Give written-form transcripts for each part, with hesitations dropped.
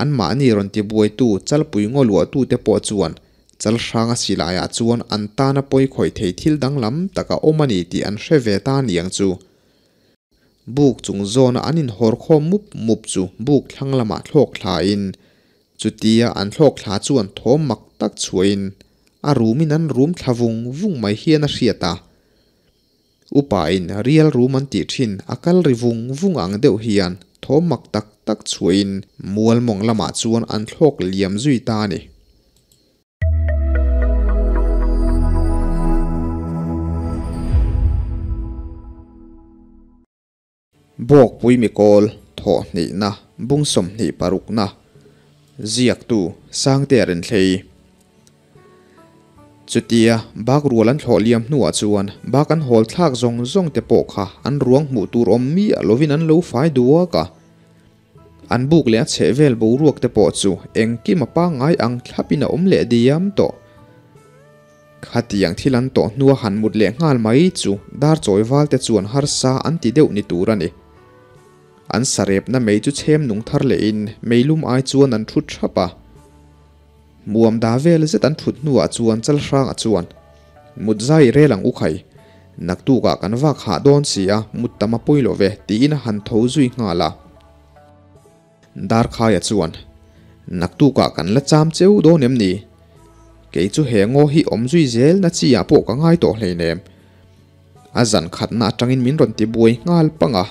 Anmahni rawn tibuaitu chalpui ngaw luahtute pawh chuan chal hranga silaiah chuan an tana pawi khawih thei thil danglam tak a awm a ni tih an hre ve ta niang chu. Buk chung zawna an inhawr khawm mup mup chu buk thlang lamah thlawk thlain chutia an thlawk thla chuan thawm mak tak chhuahin a rumin an rum thla vung vung mai hian a hriat a. Upain rial rum an tih thin a kal ri vung vung ang deuh hian thawm mak tak tak chhuahin mual mawng lamah chuan an thlawk liam zui ta a ni. Bawkpui mikawl thawh hnihna bung 26 na ziaktu Sangtea Renthlei. Chutia bak rual an thlawh liam hnuah chuan bak an hawl thlak zawng zawng te pawh kha an ruang hmuh tur awm miah lovin an lo fai duak a. An buk leh a chhehvel boruak te pawh chu engkim a pangngai ang thlapin a awm leh diam tawh. Khatiang thil an tawh hnua han mut leh nghal mai chu dar chawi val te chuan harsa an ti deuh ni tur a ni. An sarepna mei chu chhem nung thar lehin meilum ai chuan an thut thap a. Muam da vel zet an thut hnuah chuan Chalhranga chuan, Mut zai rel ang u khai. Naktukah kan vak hah dawn si a, mut tam a pawi lo ve, tiin a han tho zui nghal a. Darkhaia chuan, Naktukah kan la cham cheu dawn em ni? Kei chu he ngaw hi awm zui zel na chi ah pawh ka ngai tawh hleinem. A zan khatna atangin min rawn ti buai nghal pang a.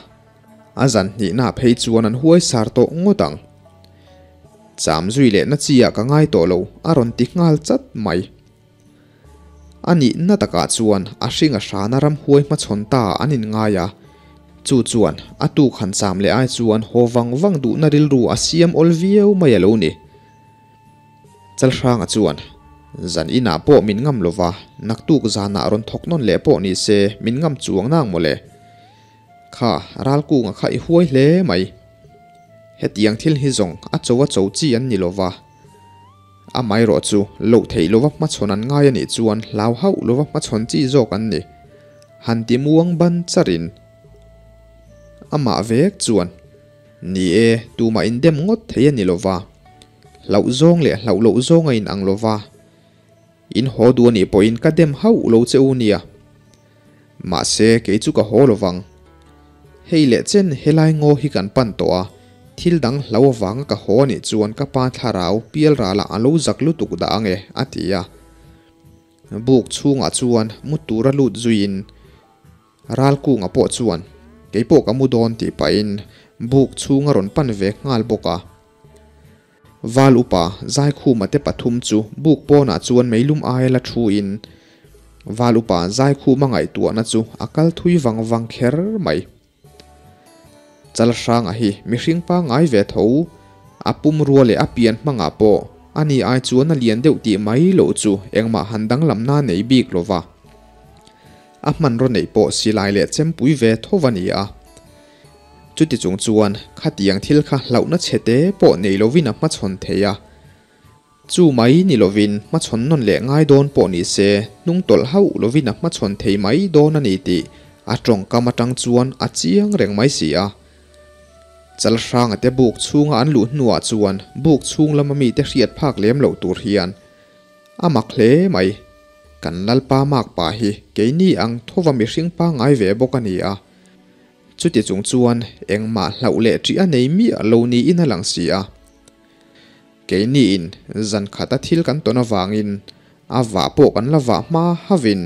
A zan hnihna phei chuan an huai sar tawh ngawt ang. Cham zui leh na chi ah ka ngai tawh lo, a rawn ti nghal chat mai. A nihna takah chuan a hring a hrana ramhuai hmachhawn ta an inngai a, chu chuan a tuk han cham leh ai chuan haw vang vang duhna rilru a siam awl viau mai a lo ni. Chalhranga chuan, Zan inah pawh min ngam lo va, naktuk zanah rawn thawk nawn leh pawh ni se min ngam chuang nang mawle. Kha, ralkunga kha i huai hle mai. Hetiang thil hi zawng a cho a cho chi an ni lo va. Amaherawh chu loh theih lova hmachhawn an ngai a nih chuan hlau hauh lova hmachhawn chi zawk an ni. Han ti muang ban charin amah vek chuan, Ni e, tumah indem ngawt thei a ni lova, hlauh zawng leh hlauh loh zawng a inang lova, in haw duh a nih pawhin ka dem hauh lo che u nia. Mahse, kei chu ka haw lo vang. Hei leh chen helai ngaw hi kan pan tawh a, thil dang hlo avanga ka haw a nih chuan ka pa thlarau pial ralah a lo zak lutuk dah ang e, a ti a. Buk chhungah chuan mu tura lut zuiin Ralkunga pawh chuan, Kei pawh ka mu dawn tih pahin buk chhung a rawn pan ve nghal bawk a. Val upa Zaikhuma te pathum chu buk pawnah chuan meilum aia la thuin Val upa Zaikhuma ngaihtuahna chu a kal thui vang vang kher mai. Chalhranga hi mihring pangngai ve tho, a pumrua leh a pian hmangah pawh ani ai chuan a lian deuh tih mai loh chu engmah han danglamna nei bik lo va. A hmanraw neih pawh silai leh chempui ve tho a ni a. Chuti chung chuan khatiang thil kha hlauhna chhe te pawh nei lovin a hmachhawn thei a. Chu mai ni lovin hmachhawn nawn leh ngai dawn pawh ni se hnung tawlh hauh lovin a hmachhawn thei mai dawn a ni tih a tawngkam atang chuan a chiang reng mai si a. Chalhranga te buk chhunga an luh hnuah chuan buk chhung lama mite hriat phak lem loh tur hian a mak hle mai. Kan Lalpa mak pa hi keini ang thova mihring pangngai ve bawk a ni a. Chuti chung chuan engmah hlauh leh ṭih a nei miah lo niin a lang si a. Keiniin zan khata thil kan tawn avangin a vah pawh kan la vah hma havin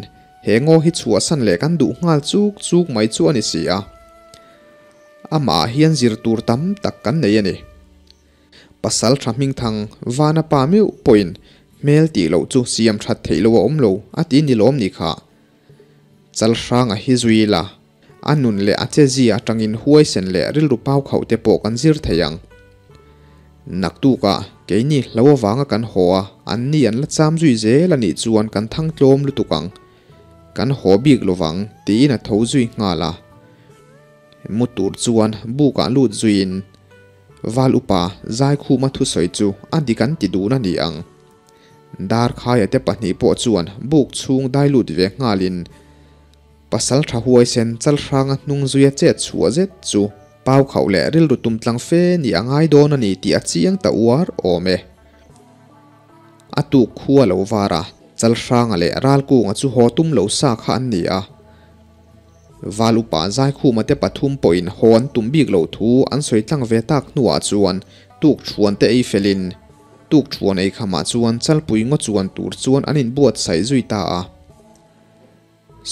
he ngaw hi chhuahsan leh kan duh nghal chuk chuk mai chu a ni si a. Amah ah hian zir tur tam tak kan nei a ni. Pasal tha hmingthang Vana pa meuh pawhin hmel tih loh chu siam that theih loh a awm lo a ti ni lawm ni kha. Chalhranga hi zui ila. A nun leh a che zia atangin huaisen leh rilru pau khauh te pawh kan zir thei ang. Naktukah keini hlo avanga kan haw a, anni an la cham zui zel a nih chuan kan thang tlawm lutuk ang. Kan haw bik lovang tiin a tho zui nghal a. Mu tur chuan bukah lut zuiin Val upa Zaikhuma thusawi chu a dik an ti dun a ni ang. Darkhaia te pahnih pawh chuan buk chhung dai lut ve nghalin, Pasal tha huaisen Chalhranga hnung zuia chet chhuah zet chu Pau khauh leh rilru tum tlang fe nih a ngai dawn a ni tih a chiang ta uar awm e. A tuk khua lo var a, Chalhranga leh Ralkunga chu haw tum lo sa kha an ni a. Val upa Zaikhuma te pathum pawhin haw an tum bik loh thu an sawi tlang ve tak hnuah chuan tuk thuan te ei felin tuk thuan ei khamah chuan Chalpui ngaw chuan tur chuan an inbuatsaih zui ta a.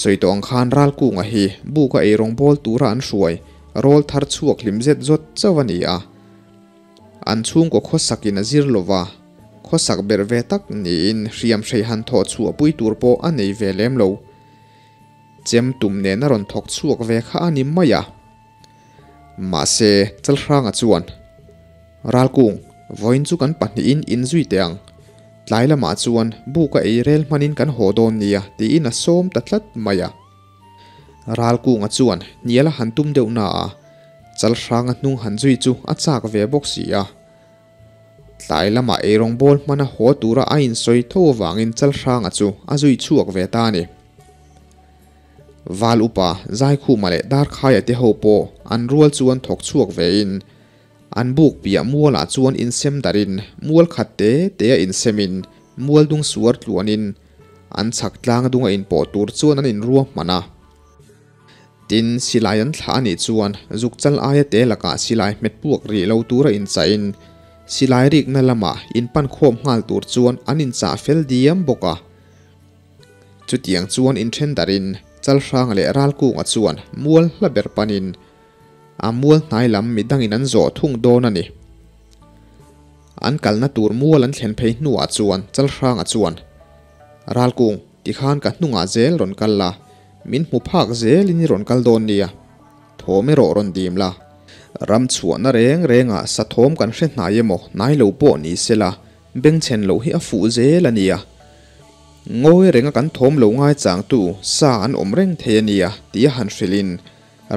Sawi tawh ang khan Ralkunga hi buka eirawng bawl tura an hruai rawl thar chhuak hlim zet zawt chauh a ni a. An chhungkaw khawsakin a zir lova, khawsak berh ve tak niin hriam hrei han thawh chhuah pui tur pawh a nei ve lem lo. Chem tum nen a rawn thawk chhuak ve kha a ni mai a. Mahse, Chalhranga chuan, Ralkung, vawiin chu kan pahnihin inzui teh ang. Tlai lamah chuan buka ei rel hmanin kan haw dawn nia tiin a sawm ta tlat mai a. Ralkunga chuan hnial a han tum deuh na a, Chalhranga hnung han zui chu a chak ve bawk si a. Tlai lamah eirawng bawl hmana haw tura a insawi tho avangin Chalhranga chu a zui chhuak ve ta a ni. Val upa Zaikhuma leh Darkhaia te ho pawh an rual chuan thawk chhuak vein An buk piah mualah chuan insem darin mual khat te te a insemin mual dung suar tluanin an chhak tlang dunga inpawh tur chuan an inrua hman a. Tin, silai an thlah a nih chuan zuk chal aia te lakah silai hmet puak rih lo tura inchahin silai rikna lamah inpan khawm nghal tur chuan an inchah fel diam bawk a. Chutiang chuan inthen darin Chalhranga leh Ralkunga chuan mual hla ber panin A mual hnai lam midangin an zawh thung dawn a ni. An kalna tur mual an thlen phei hnuah chuan Chalhranga chuan, Ralkung, tikhan ka hnungah zel rawn kal la, min hmu phak zelin i rawn kal dawn nia. Thawm erawh rawn dim la. Ram chhuahna reng rengah sa thawm kan hre hnai emaw hnai lo pawh ni sela, bengchhen loh hi a fuh zel a nia. Ngawi renga kan thawm lo ngaichangtu sa an awm reng thei a nia, tia han hrilhin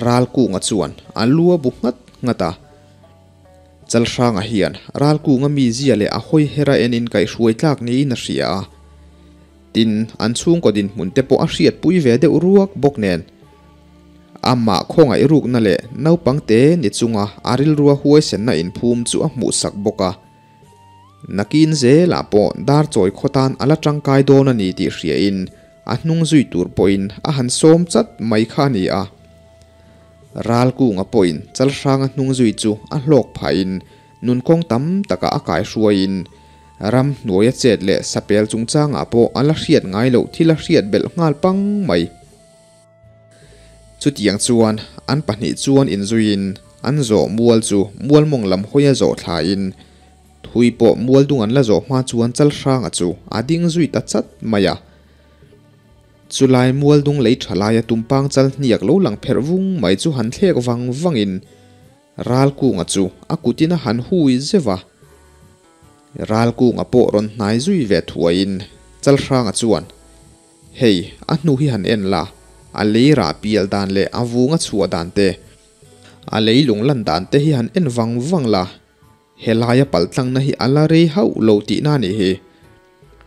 Ralkunga chuan a lu a bu nghat nghat a. Chalhranga hian Ralkunga mizia leh a hawi her a enin kaihhruai tlak niin a hria a. Tin, an chhungkaw dinhmun te pawh a hriatpui ve deuh ruak bawk nen. Amah khawngaih rukna leh naupang te ni chunga a rilrua huaisenna inphum chu a hmuhsak bawk a. Nakin zelah pawh dar chawi khaw tan a la tangkai dawn a ni tih hriain a hnung zui tur pawhin a han sawm chat mai kha a ni a. Ralkunga pawhin Chalhranga hnung zui chu a hlawk phahin nunkawng tam takah a kaihruaiin ram hnuaia chet leh sapel chungchangah pawh a la hriat ngai loh thil a hriat belh nghal pang mai. Chutiang chuan an pahnih chuan inzuiin an zawh mual chu mualmawng lam hawia zawh thlain thui pawh mual dung an la zawh hma chuan Chalhranga chu a ding zui ta chat mai a. Chulai mual dung lei tha laia tumpang chal hniak lo lang pherh vung mai chu han thlek vang vangin Ralkunga chu a kutin a han hui zeuh a. Ralkunga pawh rawn hnai zui ve thuaiin Chalhranga chuan Hei, a hnu hi han en la, a lei rah pial dan leh a vung a chhuah dan te, a lei lung lan dan te hi han en vang vang la, helaia paltlangna hi a la rei hauh lo tihna a nih hi.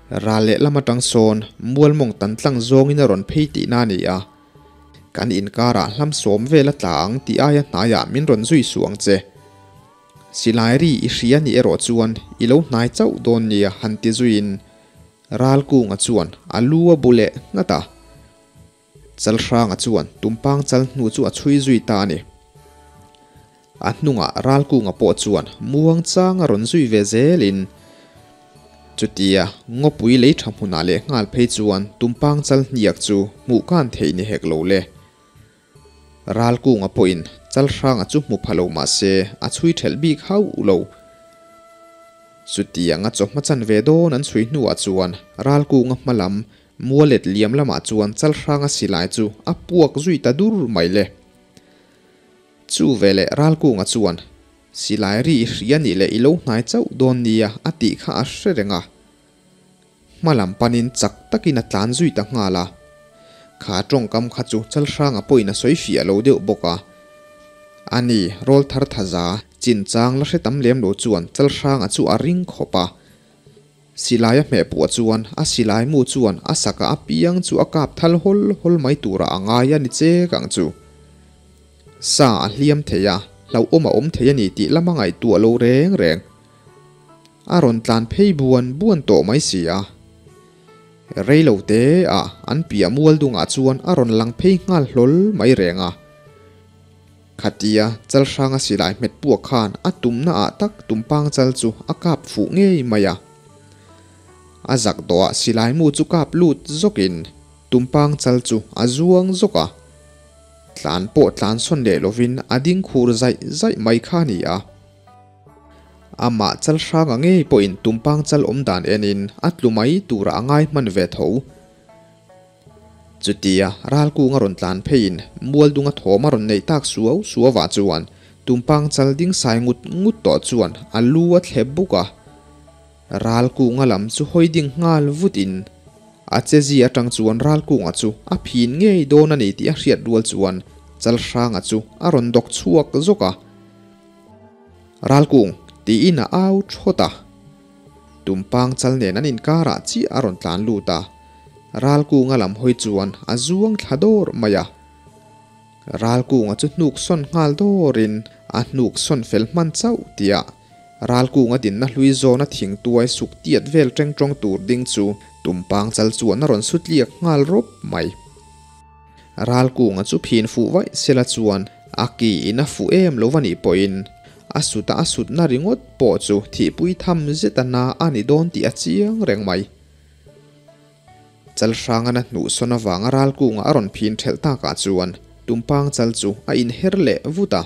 Ral leh lam atang sawn mualmawng tan tlang zawngin a rawn phei tihna a ni a. Kan inkarah hlam sawm vel a tla ang tih aia hnaiah min rawn zui suh ang che. Silai ri i hria nih erawh chuan i lo hnai chauh dawn nia han ti zuiin Ralkunga chuan a lu a bu leh nghat a. Chalhranga chuan tumpang chal hnu chu a chhui zui ta a ni. A hnungah Ralkunga pawh chuan muang chang a rawn zui ve zelin chutia ngawpui lei tha hmunah leh nghal phei chuan tumpang chal hniak chu hmuh kan theih ni hek lo le. Ralkunga pawhin Chalhranga chu hmu pha lo mah se a chhui thelh bik hauh lo. Chutianga chawhma chan ve dawn an chhui hnuah chuan Ralkunga hma lam mualet liam lamah chuan Chalhranga silai chu a puak zui ta dur mai le. Chu veleh Ralkunga chuan silai ri i hria nih leh i lo hnai chauh dawn nia a tih kha a hre reng a. Hma lam panin chak takin a tlan zui ta nghal a. Kha tawngkam kha chu Chalhranga pawhin a sawi fiah lo deuh bawk a. Ani, rawl thar thaza, chinchang la hre tam lem lo chuan Chalhranga chu a ring khawp a. Silai a hmeh puah chuan a silai mu chuan a saka a piang chu a kap thal hawl hawl mai turah a ngai a ni chek ang chu. Sa a hliam thei a. hlauhawm a awm thei a ni tih lama ngaihtuah lo reng reng. A rawn tlan phei buan buan tawh mai si a. Rei lo te ah an piah mual dungah chuan a rawn lang phei nghal hlawl mai reng a. Khatia Chalhranga silai hmet puak khan a tumna ah tak tumpang chal chu a kap fuh ngei mai a. A zak dawhah silai mu chu kap lut zawkin tumpang chal chu a zuang zawk a. Tlan pawh tlan sawn leh lovin a ding khur zaih zaih mai kha a ni a. Amah Chalhranga ngei pawhin tumpang chal awm dan enin a tlu mai turah a ngai hman ve tho. Chutia ralkung a rawn tlan pheiin mualdunga thawm a rawn neih tak suau suauah chuan tumpang chal ding sai ngut ngut tawh chuan a lu a thlep buk a. Ralkunga lam chu hawi ding nghal vutin a che zi atang chuan Ralkunga chu a phin ngei dawn a ni tih a hriat rual chuan Chalhranga chu a rawn dawk chhuak zawk a. Ralkung tiin a au thawt a. Tumpang chal nen an inkarah chiah a rawn tlan lut a. Ralkunga lam hawi chuan a zuang thla dawr mai a. Ralkunga chu hnuk sawn nghal dawrin a hnuk sawn fel hman chauh tih ah Ralkunga dinna hlui zawna thing tuai suk tiat vel teng tawng tur ding chu Tumpang chal chuan a rawn su tliak nghal rawp mai. Ralkunga chu phin fuh vaih sela chuan a ki in a fuh em lo va nih pawhin a suta a sutna ringawt pawh chu thihpui tham zet a na a ni dawn tih a chiang reng mai. Chal hrangana hnuh sawn avanga Ralkunga a rawn phin thelh takah chuan Tumpang chal chu a inher leh vut a.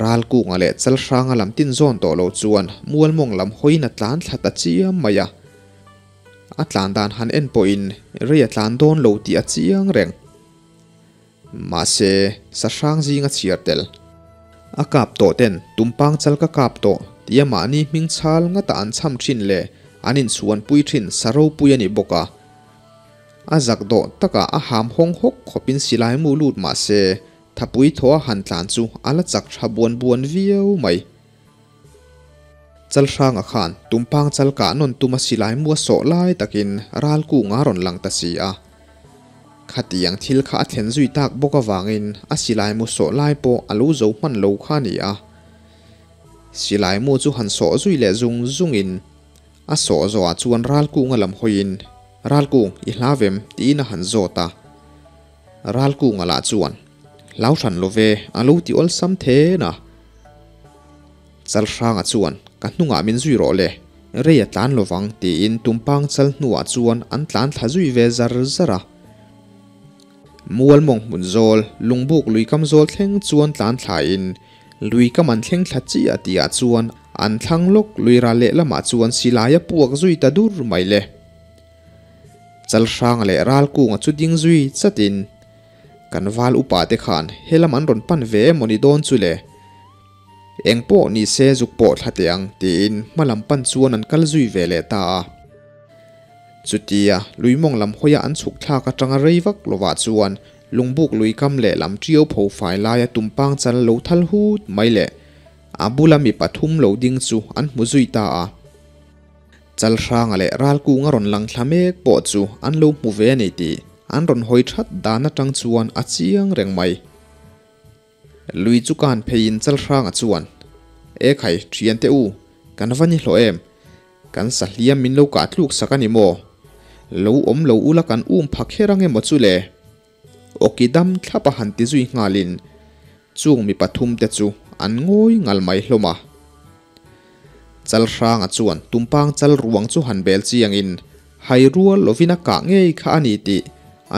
Ralkunga leh chal hranga lam tin zawn tawh lo chuan mualmawng lam hawiin a tlan thla ta chiam mai a. A tlan dan han en pawhin rei a tlan dawn lo tih a chiang reng. Mahse, sa hrang zing a chhiar tel. A kap tawh ten tumpang chal ka kap tawh tia mahni hming chhal ngata an chham thin leh an inchhuanpui thin sa ropui a ni bawk a. A zak dawh takah a ham hawng hawk khawpin silai mu lut mahse, thapui thaw a han tlan chu a la chak tha buan buan viau mai. Chalhranga khan tumpang chal kah nawn tuma silai mu a sawh lai takin ralkunga a rawn lang ta si a. Khatiang thil kha a thlen zui tak bawk avangin a silai mu sawh lai pawh a lo zo hman lo kha a ni a. Silai mu chu han sawh zui leh zung zungin a sawh zawhah chuan ralkunga lam hawiin, Ralkung, i hla vem? tiin a han zawt a. Ralkunga lah chuan, Hlau hran lo ve, a lo ti awlsam then a. Chalhranga chuan, Ka hnungah min zui rawh le, rei a tlan lo vang, tiin tumpang chal hnuah chuan an tlan thla zui ve zar zar a. Mualmawng hmun zawl, lungbuk luikam zawl thleng chuan tlan thlain luikam an thleng thla chiah tihah chuan an thlang lawk lui ral lehlamah chuan silai a puak zui ta dur mai le. Chalhranga leh Ralkunga chu ding zui chatin, Kan val upa te khan helam an rawn pan ve emaw ni dawn chu le? Eng pawh ni se zuk pawh thla teh ang, tiin hma lam pan chuan an kal zui ve leh ta a. Chutia luimawng lam hawia an chhuk thlak atanga rei vak lovah chuan lungbuk lui kam leh lam ṭiau pho fai laia tumpang chal lo thal hut mai leh a bula mi pathum lo ding chu an hmu zui ta a. Chalhranga leh Ralkunga rawn lang thla mek pawh chu an lo hmu ve a ni tih an rawn hawi that dan atang chuan a chiang reng mai. Lui chu kan pheiin Chalhranga chuan, E khai, thiante u, kan va ni hlawh em? Kan sahliam min lo kah tluk sak a ni maw? Lo awm lo ula kan um pha kher ang emaw chu le? Awki dam thlap a han ti zui nghalin chung mi pathum te chu an ngawi ngal mai hlawm a. Chalhranga chuan tumpang chal ruang chu han bel chiangin hai rual lovin a kah ngei kha a ni tih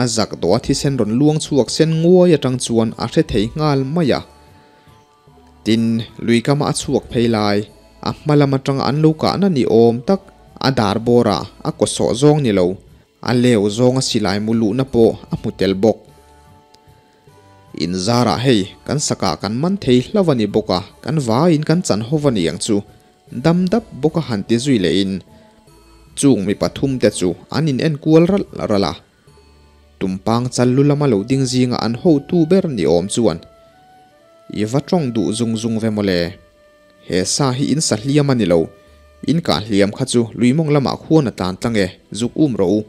a zak dawh a thisen rawn luang chhuak sen nguai atang chuan a hre thei nghal mai a. Tin, lui kama a chhuak phei lai, a hma lam atanga an lo kahna ni awm tak a dar bawrah a kaw sawh zawng ni lo, A leu zawnga silai mu luhna pawh a hmu tel bawk. In zarah hei kan sakah kan man thei hlauh a ni bawk a, kan vaiin kan chan ho va ni ang chu, dam dap bawk a han ti zui lehin chung mi pathum te chu an in en kual ralh ralh a. Tumpang chal lu lama lo ding zinga an hotu ber ni awm chuan i va tawng duh zung zung ve mawle. He sa hi in sa hliam a ni lo. In kah hliam kha chu luimawng lamah khuan a tlan tlang e, zuk um rawh u.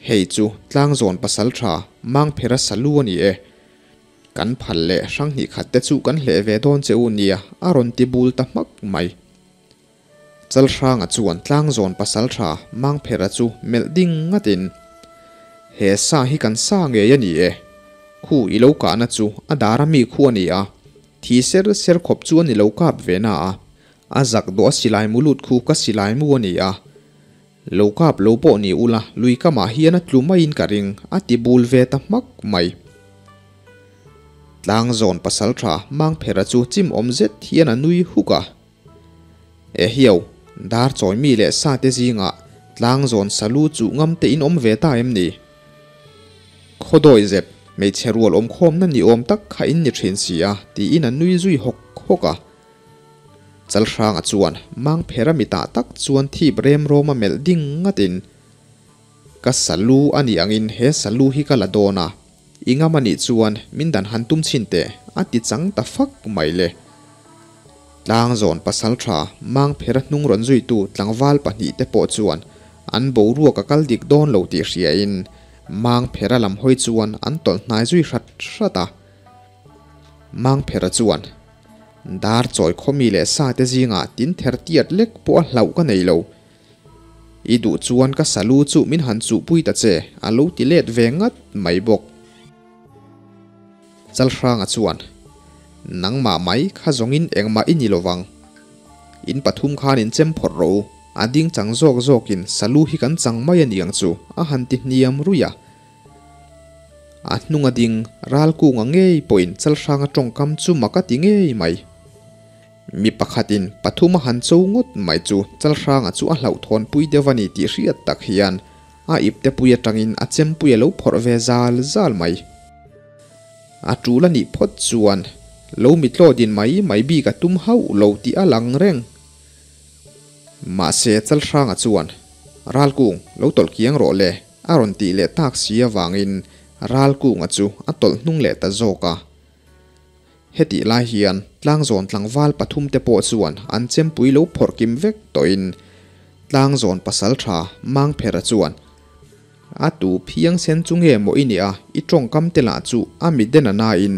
Hei chu tlangzawn pasal tha, Mangphera salu a ni e. Kan phal leh hrang hnih khat te chu kan hleh ve dawn che u nia, a rawn ti bul ta hmak mai. Chalhranga chuan tlangzawn pasaltha Mangphera chu melh ding ngatin, He sa hi kan sa ngei a ni e. Khu i lo kahna chu a dara mi khu a ni a, thi ser ser khawp chu a ni lo kap ve na a, a zak dawh a silai mu lut khu ka silai mu a ni a. Lo kap lo pawh ni ula lui kamah hian a tlu maiin ka ring, a ti bul ve ta hmak mai. Tlangzawn pasaltha Mangphera chu chim awm zet hian a nui huk a. Ehiau, dar chawi mi leh sa te zingah tlangzawn salu chuh ngam te in awm ve ta em ni? Khawdawi zep, hmeichhe rual awmkhawmna ni awm tak kha in ni thin si a, tiin a nui zui hawk hawk a. Chalhranga chuan Mangphera mitah tak chuan thip rem rawm a melh ding ngatin, Ka salu a nih angin he salu hi ka la dawn a, I ngam a nih chuan min dan han tum chhin teh, a ti chang ta fak mai le. Tlangzawn pasaltha Mangphera hnung rawn zuitu tlangval pahnihte pawh chuan an boruak a kal dik dawn lo tih hriain Mangphera lam hawi chuan an tawlh hnai zui hrat hrat a. Mangphera chuan, Dar chawi khawmi leh sate zingah tin ther tiat lek pawh a hlauh ka nei lo. I duh chuan ka salu chu min han chuhpui ta che, a lo ti let ve ngat mai bawk. Chalhranga chuan, Nangmah mai kha zawngin engmah i ni lo vang. In pathum khan in chem phawrh rawh u, a ding chang zawk zawkin salu hi kan chang mai a ni ang chu, a han ti hniam ruih a. A hnunga ding ral kunga ngei pawhin Chalhranga tawngkam chu mak a ti ngei mai. Mi pakhatin pathum a han cho ngawt mai chu Chalhranga chu a hlauhthawn pui deuh a ni tih hriat tak hian a ipte pui atangin a chempui a lo phawrh ve zal zal mai. A tul a nih phawt chuan lo mitlaw din mai mai bik a tum hauh lo tih a lang reng. Mahse Chalhranga chuan, Ralkung, lo tawlh kiang rawh le, a rawn tih leh tak si avangin Ralkunga chu a tawlh hnung leh ta zawk a. Hetih lai hian tlangzawn tlangval pathum te pawh chuan an chempui lo phawrh kim vek tawhin tlangzawn pasal tha Mangphera chuan a tu phiang sen chu nge maw i nia i tawngkam te lah chu a mi den a nain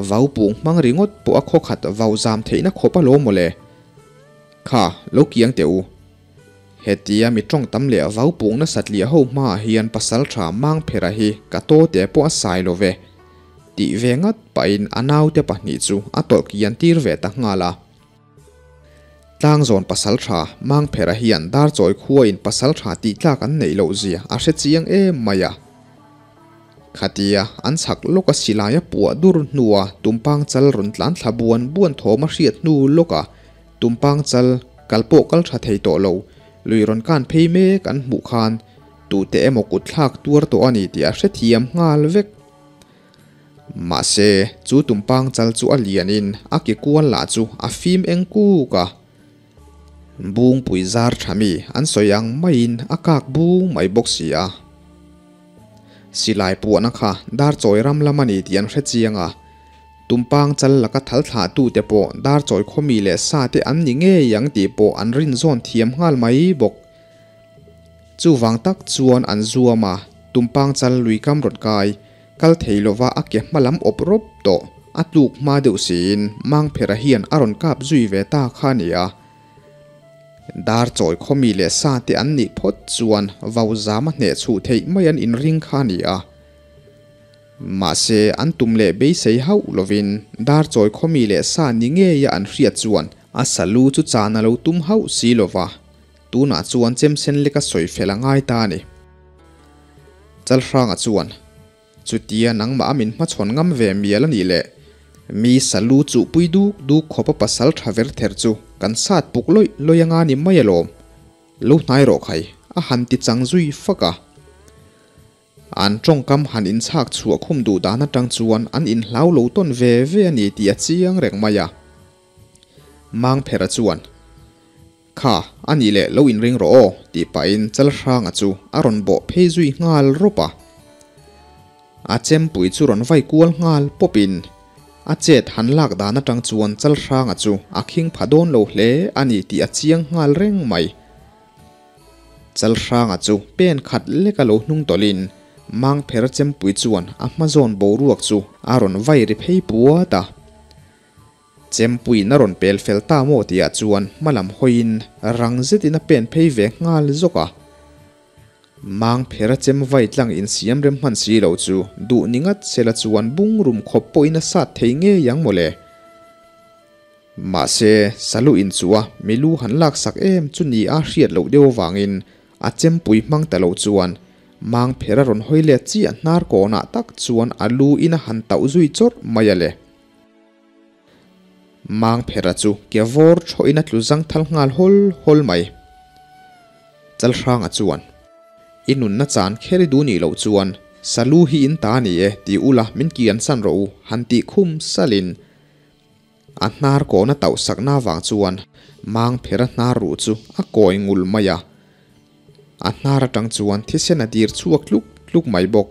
vau pung hmang ringawt pawh a khawkhat vau zam theihna khawp a lo maw le kha lo kiang teh u. Hetia mi tawng tam leh vau pung nasat liah ho hmaah hian pasal tha Mangphera hi ka taw te pawh a sai lo ve. Tih ve ngat pahin a naute pahnih chu a tawlh kian tir ve ta nghal a. Tlangzawn pasaltha Mangphera hian Darchawi khuain pasaltha tih tlak an neih loh zia a hre chiang em mai a. Khatia an chhak lawka silai a puah dur hnua tumpang chal rawn tlan thla buan buan thawm a hriat hnu lawka tumpang chal kal pawh kal tha thei tawh lo lui rawn kan phei mek an hmuh khan tute emaw kut thlak tuar tawh a ni tih a hrethiam nghal vek. Mahse, chu tumpang chal chu a lianin a ke kual lah chu a fim eng kuk a. Bungpui zar tha mi an sawi ang maiin a kak bung mai bawk si a. Silai puahna kha Darchawi ram lam a ni tih an hre chiang a. Tumpang chal laka thal thlahtute pawh Darchawi khawmi leh sa te an ni ngei ang tih pawh an rinzawn thiam nghal mai bawk. Chuvang tak chuan an zuam a, tumpang chal lui kam rawn kai, kal thei lova a ke hma lam awp rawp tawh, a tluk hma deuh siin Mangphera hian a rawn kap zui ve ta kha a ni a. Dar chawi khawmi leh sa te an nih phawt chuan vau zam a hneh chhuh theih mai an inring kha a ni a. Mahse an tum leh beisei hauh lovin dar chawi khawmi leh sa ni ngeia an hriat chuan a salu chu chan a lo tum hauh si lova. Tunah chuan chemsen leka sawi fel a ngai ta a ni. Chalhranga chuan, Chutia nangmah a min hmachhawn ngam ve mial a nih le, mi salu chuhpui duk duk khawpa pasal tha ver ther chu kan sat puk lawih lawih anga ni mai alawm. Lo hnai rawh khai, a han ti chang zui fak a. An tawngkam han inchhak chhuah khum duh dan atang chuan an inhlau lo tawn ve ve a ni tih a chiang reng mai a. Mangphera chuan, Kha, a nih leh lo inring rawh aw, tih pahin Chalhranga chu a rawn bawh phei zui nghal rawp a. A chempui chu rawn vai kual nghal pawpin a chet han lak dan atang chuan Chalhranga chu a khing pha dawn lo hle a ni tih a chiang nghal reng mai. Chalhranga chu pen khat leka lo hnung tawlhin Mangphera chempui chuan a hma zawn boruak chu a rawn vai ri phei puat a. Chempuiin a rawn pel fel ta maw tihah chuan hma lam hawiin rang zetin a pen phei ve nghal zawk a. Mangphera chem vai tlang insiam rem hman si lo chu duh ni ngat sela chuan bungrum khawp pawhin a sat thei ngei ang mawle. Mahse, salu inchuh a milu han laksak em chu ni a hriat loh deuh avangin A chempui hmang ta lo chuan Mangpher a rawn hawi let chiah hnar kawnah tak chuan a lu in a han tauh zui chawrh mai a le. Mangphera chu ke vawr thawhin a tlu zang thal nghal hawl hawl mai. Chalhranga chuan, I nunna chan kher i duh nih loh chuan Salu hi in ta a ni e ti ula min kian san rawh u han tih khum salin A hnar kawhna tauh sakna avang chuan Mangphera hnar ruh chu a kawi ngul mai a. A hnar atang chuan thisen a dir chhuak tluk tluk mai bawk.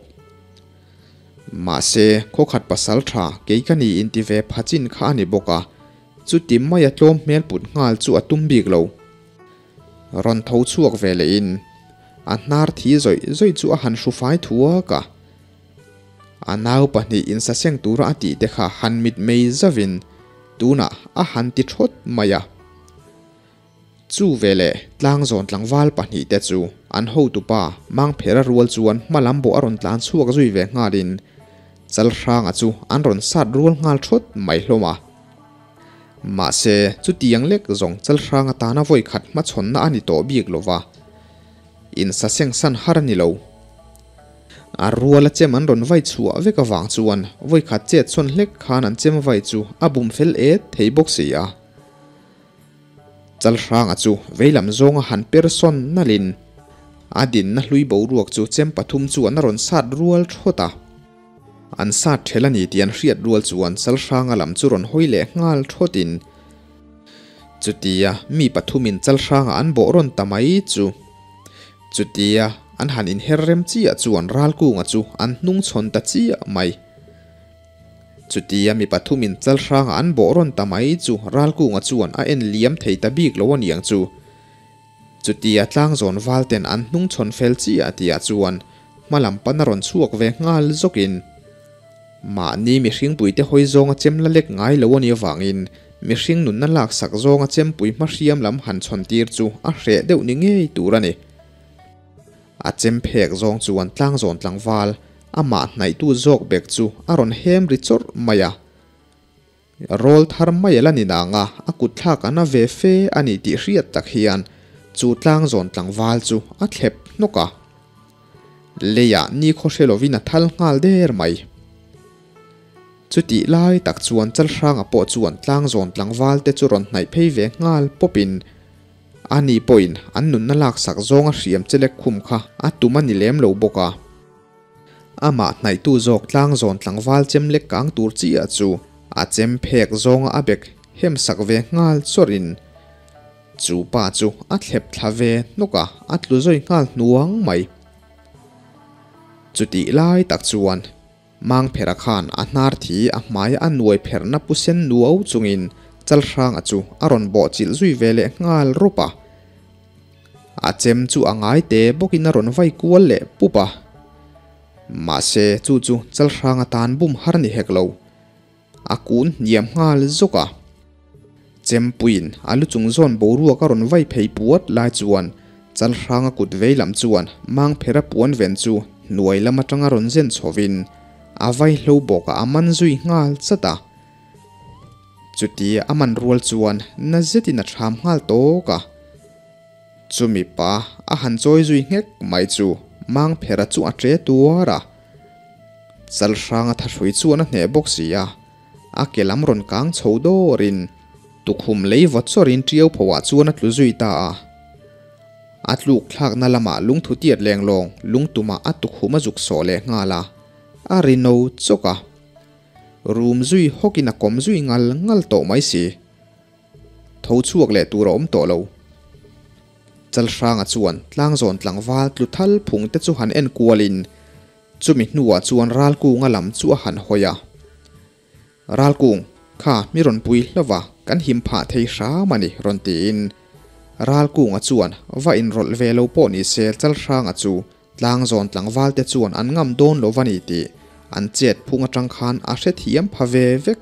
Mahse, khawkhat pasal tha kei ka ni inti ve pha chin kha a ni bawk a, chuti maia tlawm hmel put nghal chu a tum bik lo. Rawn tho chhuak ve lehin a hnar thi zawih zawih chu a han hru fai thuak a. A nau pahnih insaseng tura a tih te kha han mit mei zavin tunah a han ti thawt mai a. Chu veleh tlangzawn tlangval pahnih te chu an hotupa Mangphera rual chuan hma lam bawh a rawn tlan chhuak zui ve nghalin Chalhranga chu an rawn sat rual nghal thawt mai hlawm a. Mahse, chutiang lek zawng Chalhranga tana vawikhat hmachhawnna a ni tawh bik lova, insaseng san har a ni lo. A rual a chem an rawn vai chhuah vek avang chuan vawikhat chet sawn hlek khan an chem vai chu a bum fel et thei bawk si a. Chalhranga chu veilam zawnga han per sawn nalhin a dinna hlui boruak chu chem pathum chuan a rawn sat rual thawt a. An sat ṭhel a ni tih an hriat rual chuan Chalhranga lam chu rawn hawi leh nghal thawtin chutia mi pathumin Chalhranga an bawh rawn ta mai chu Chutia an han inher rem chiah chuan Ralkunga chu an hnung chhawn ta chiah mai. Chutia mi pathumin Chalhranga an bawh rawn ta mai chu Ralkunga chuan a en liam thei ta bik lo aniang chu. Chutia tlangzawn valten an hnung chhawn fel chiah tihah chuan hma lam pan a rawn chhuak ve nghal zawkin mahni mihringpuite hawi zawnga chem la lek ngai lo a nih avangin mihring nunna laksak zawnga chempui hmahriam lam han chhawn tir chu a hreh deuh ni ngei tur a ni. A chem phek zawng chuan tlangzawn tlangval amah hnaihtu zawk bek chu a rawn hem ri chawrh mai a. Rawl thar mai a la ni nang a, a kut thlak a na ve fe a ni tih hriat tak hian chu tlangzawn tlangval chu a thlep hnawk a. Leiah nikhaw hre lovin a thal nghal der mai. Chutih lai tak chuan Chalhranga pawh chuan tlangzawn tlangval te chu rawn hnaih phei ve nghal pawpin ani pawhin an nunna laksak zawnga hriam chelek khum kha a tum a ni lem lo bawk a. Amah hnaihtu zawk tlangzawn tlangval chem lek kang tur chiah chu a chem phek zawnga a bek hem sak ve nghal chawrhin chu pa chu a thlep thla ve hnawk a, a tlu zawi nghal hnuang mai. Chutih lai tak chuan Mangphera khan a hnar thi a hmai a nuai pherhna pu sen nuau chungin Chalhranga chu a rawn bawhchilh zui ve leh nghal rawp a. A chem chu a ngai te bawkin a rawn vai kual leh pup a. Mahse chu chu Chalhranga tan bum har ni hek lo. A kun hniam nghal zawk a. Chempuiin a lu chung zawn boruak a rawn vai phei puat lai chuan Chalhranga kut vei lam chuan Mangphera puan ven chu hnuai lam atanga rawn zen chhovin a vai hlo bawkah a man zui nghal chat a. Chuti a man rual chuan na zetin a ṭham nghal tawk a. Chumi pa a han chawi zui nghek mai chu Mangphera chu a ṭe tuar a. Chalhranga thahrui chuan a hneh bawk si a, a ke lam rawn kang chho dawrin tukhum lei vawt chawrin ṭiau phoah chuan a tlu zui ta a. A tluk thlakna lamah lungthu tiat lenglawng lungtumah a tukhum a zuk sawh leh nghal a, a ri no chawk a. Rum zui hawkin a kawm zui ngal ngal tawh mai si. Tho chhuak leh tur a awm tawh lo. Chalhranga chuan tlangzawn tlangval tlu thal phung te chu han en kualin chumi hnuah chuan Ralkunga lam chu a han hawi a. Ralkung, kha mi rawn pui hlauh a, kan him phah thei hram a ni rawn tiin Ralkunga chuan va inrawlh ve lo pawh ni se Chalhranga chu. Tlangzawn tlangval te chuan an ngam dawn lo va ni tih an chet phung atang khan a hrethiam pha ve vek.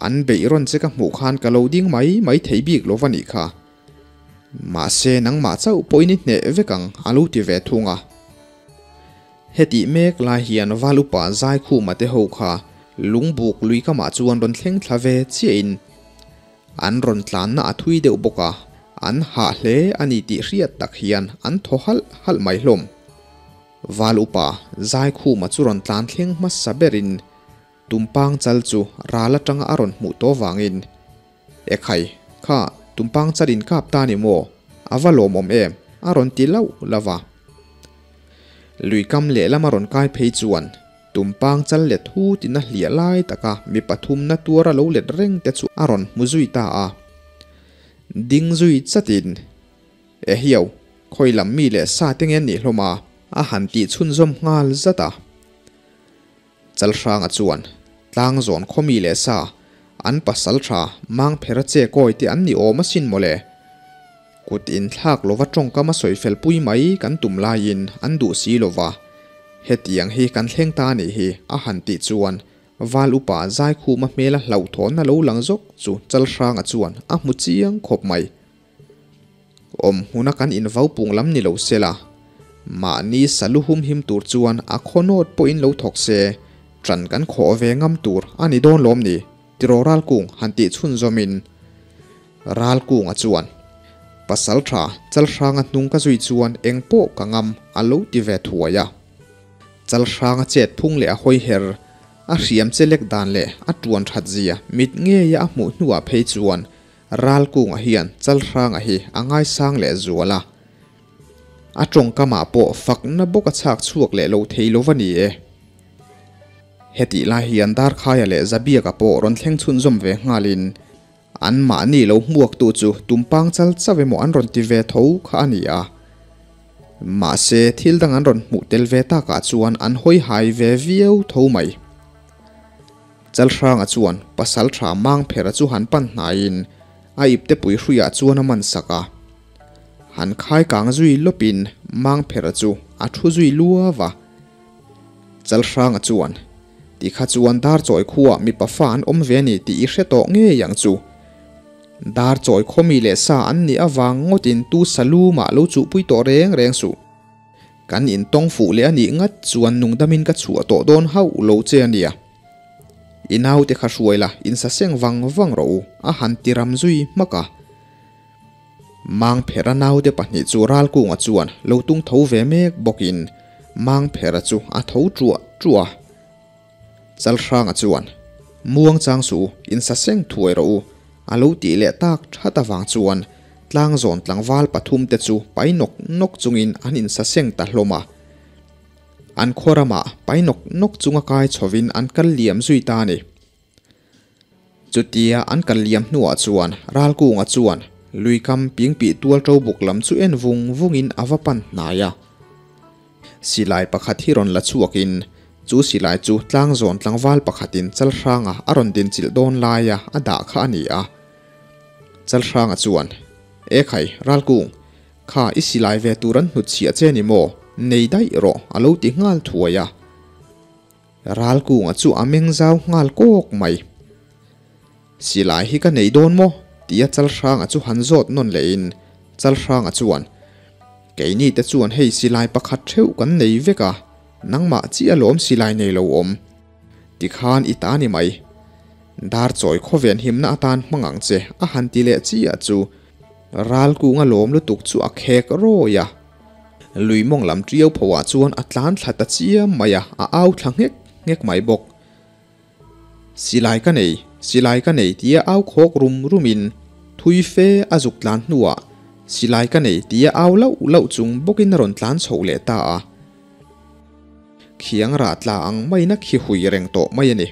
An beih rawn che ka hmuh khan ka lo ding mai mai thei bik lo va nih kha. Mahse nangmah chauh pawhin i hneh vek ang a lo ti ve thung a. Hetih mek lai hian val upa Zaikhuma te ho kha lungbuk lui kamah chuan rawn thleng thla ve chiahin an rawn tlanna a thui deuh bawk a, an hah hle a ni tih hriat tak hian an thaw halh halh mai hlawm. Val upa Zaikhuma chu rawn tlan thleng hmasa berin Tumpang chal chu ral atanga a rawn hmuh tawh vangin, Ekhai, kha tumpang chal in kap ta ni maw? A va lawmawm em? a rawn ti lauh lauh va. Luikam lehlam a rawn kai phei chuan tumpang chal let hut in a hliah lai taka mi pathumna tuar a lo let reng te chu a rawn hmu zui ta a. Ding zui chatin, Ehiau, khawi lam mi leh sa te nge an nih hlawm a? A han tih chhunzawm nghal zat a. Chalhranga chuan Tlangzawn khawmi leh sa an pasal tha Mangphera che kawi te an ni awm asin mawle. Kut inthlak lova tawngkam a sawi fel pui mai kan tum laiin an duh si lova, hetiang hi kan thleng ta anih hi a han tih chuan Val upa Zaikhuma hmela hlauhthawnna lo lang zawk chu Chalhranga chuan a hmu chiang khawp mai. Awm hmuna kan invau pung lam ni lo se la, mahni salu humhim tur chuan a khawnawt pawhin lo thawk se, ṭan kan khawh ve ngam tur a ni dawn lawm ni? Tiraw Ralkung han tih chhunzawmin Ralkunga chuan, Pasalṭha Chalhranga hnung ka zui chuan eng pawh ka ngam a lo ti ve thuai a. Chalhranga chet phung leh a hawiher, a hriam che lek dan leh a ṭuan ṭhat zia mit ngeia a hmuh hnuah phei chuan Ralkunga hian Chalhranga hi a ngaisang leh zual a, a tawngkamah pawh fakna bawk a chhak chhuak leh lo thei lo va ni e. Hetih lai hian Darkhaia leh Zabiaka pawh rawn thleng chhunzawm ve nghalin anmahni lo hmuaktu chu tumpang chal chauh emaw an rawn ti ve tho kha a ni a. Mahse thil dang an rawn hmuh tel ve takah chuan an hawi hai ve viau tho mai. Chalhranga chuan Pasaltha Mangphera chu han pan hnaiin a ipte pui hruiah chuan a man sak a. Han khai kang zui lawpin Mangphera chu a thu zui luau a. Chalhranga chuan, Ti kha chuan Darchawi khuaah mipa fa an awm ve a ni tih i hre tawh ngei ang chu. Darchawi khaw mi leh sa an nih avang ngawtin tu salu mah lo chuhpui tawh reng reng suh. Kan intawng fuh leh a nih ngat chuan nungdamin ka chhuah tawh dawn hauh lo che a nia. I naute kha hruai la, insaseng vang vang rawh u, a han ti ram zui hmak a. Mangphera naute pahnih chu Ralkunga chuan lo tung tho ve mek bawkin Mangphera chu a tho ṭuah ṭuah a. Chalhranga chuan, Muang chang suh u, insaseng thuai rawh u, a lo tih leh tak that avang chuan tlangzawn tlangval pathum te chu pai nawk nawk chungin an insaseng ta hlawm a. An khaw ramah pai nawk nawk chunga kai chhovin an kal liam zui ta a ni. Chutia an kal liam hnuah chuan Ralkunga chuan luikam pingpih tual ṭo buk lam chu en vung vungin a va pan hnai a. Silai pakhat hi rawn la chhuakin chu silai chu tlangzawn tlangval pakhatin Chalhranga a rawn dinchilh dawn laia a dah kha a ni a. Chalhranga chuan, Ekhai, Ralkung, kha i silai ve tur an hnutchhiah che ni maw? Nei daih rawh, a lo ti nghal thuai a. Ralkunga chu a meng zau nghal kawk mai. Silai hi ka nei dawn maw? tia Chalhranga chu han zawt nawn lehin Chalhranga chuan, Keini te chuan hei silai pakhat theuh kan nei vek a, nangmah chiah alawm silai nei lo awm. Tikhan i ta ni mai. Dar chawi khawven himna atan hmang ang che a han ti leh chiah chu Ralkunga lawm lutuk chu a khek rawi a. Lui mawng lam ṭiau phoah chuan a tlan thla ta chiam mai a, a au thla nghek nghek mai bawk. Silai ka nei, silai ka nei tia au khawk rum rumin thui fe a zuk tlan hnuah silai ka nei tia au lauh lauh chung bawkin a rawn tlan chhoh leh ta a. Khiang rah tla ang maiin a khi hui reng tawh mai a ni.